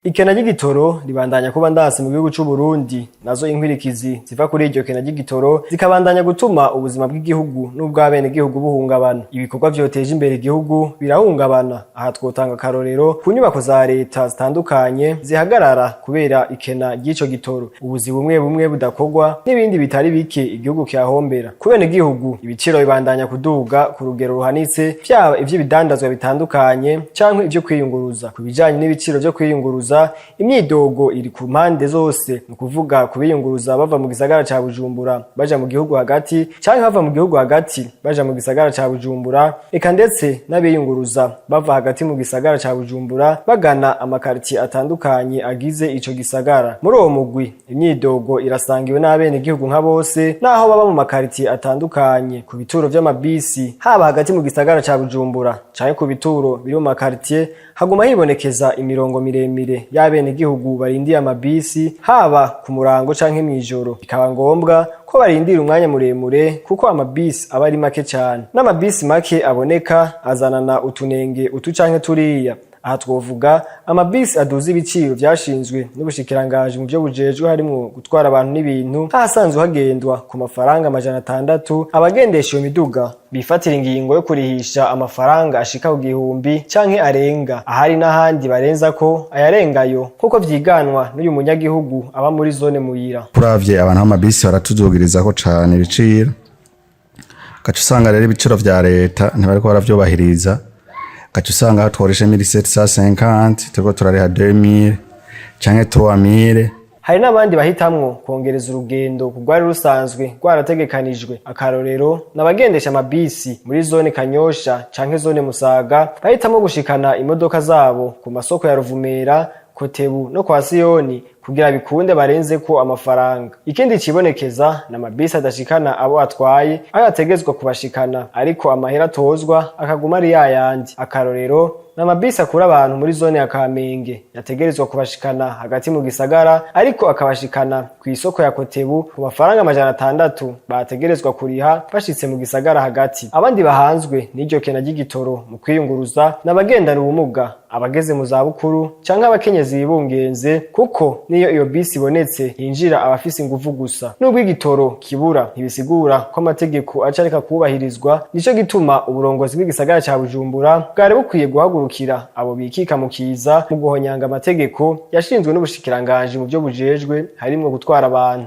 Ikena ry'igitoro ribandanya kuba ndanse mu gihugu c'u Burundi. Nazo inkwirikizi ziva kuri iryo kena ry'igitoro zikabandanya gutuma ubuzima bw'igihugu n'ubw'abenegihugu buhungabana. Ibikorwa vyoteje imbere igihugu birahungabana. Aha twotanga akarorero ku nyubako za leta zitandukanye zihagarara kubera ikena ry'ico gitoro, ubuzi bumwe bumwe budakorwa n'ibindi bitari bike igihugu kihahombera. Ku benegihugu, ibiciro bibandanya kuduga ku rugero ruhanitse, vyaba ivy'ibidandazwa bitandukanye canke ivyo kwiyunguruza. Ku bijanye n'ibiciro vyo kwiyunguruza, imyidogo iri ku mpande zose, ni ukuvuga kubiyunguruza bava mu gisagara ca Bujumbura baja mu gihugu hagati canke bava mu gihugu hagati baja mu gisagara ca Bujumbura, eka ndetse n'abiyunguruza bava hagati mu gisagara ca Bujumbura bagana amakaritiye atandukanye agize ico gisagara. Muri uwo mugwi, imyidogo irasangiwe n'abenegihugu nka bose, naho baba mu makaritiye atandukanye. Ku bituro vy'amabisi, haba hagati mu gisagara ca Bujumbura canke ku bituro biri mu makaritiye, haguma hibonekeza imirongo miremire y'abenegihugu barindiye amabisi, haba ku murango canke mw'ijoro. Bikaba ngombwa ko barindira umwanya muremure kuko amabisi aba ari make cane, n'amabisi make aboneka azanana utunenge utu canke turiya. Aha twovuga amabisi aduza ibiciro vyashinzwe n'ubushikiranganji mu vyo bujejwe, harimwo gutwara abantu n'ibintu, hasanzwe hagendwa ku mafaranga 600, abagendesha iyo miduga bifatira ingingo yo kurihisha amafaranga ashika ku 1000 canke arenga, ahari n'ahandi barenza ko ayarengayo, kuko vyiganwa n'uyu munyagihugu aba muri zone Muyira. Uravye abantu b'amabisi baratudugirizako cane ibiciro, ugaca usanga rero ibiciro vya leta ntibariko baravyubahiriza, ugaca usanga aho tworesha 1750 turiko turariha 2000 canke 3000. Hari n'abandi bahitamwo kongereza urugendo ku rwari rusanzwe rwarategekanijwe. Akarorero n'abagendesha amabisi muri zone Kanyosha canke zone Musaga, bahitamwo gushikana imodoka zabo ku masoko ya Ruvumera, Kotebu no kwa Siyoni kugira bikunde barenzeko amafaranga. Ikindi cibonekeza ni amabisi adashikana abo atwaye aho yategezwa kubashikana, ariko amahera atozwa akaguma ari yayandi. Akarorero ni amabisi akura abantu muri zone ya Kamenge, yategerezwa kubashikana hagati mu gisagara, ariko akabashikana kw'isoko ya Kotebu ku mafaranga 600 bategerezwa kuriha bashitse mu gisagara hagati. Abandi bahanzwe n'iryo kena ry'igitoro mu kwiyunguruza n'abagendana ubumuga, abageze mu zabukuru canke abakenyezi bibungenze, kuko niyo iyo bisi ibonetse hinjira abafise inguvu gusa. Nubwo igitoro kibura, ntibisigura ko amategeko aca areka kubahirizwa. Nico gituma uburongozi bw'igisagara ca Bujumbura bwari bukwiye guhagurukira abo bikika mu kiza mu guhonyanga amategeko yashinzwe n'ubushikiranganji mu vyo bujejwe, harimwo gutwara abantu.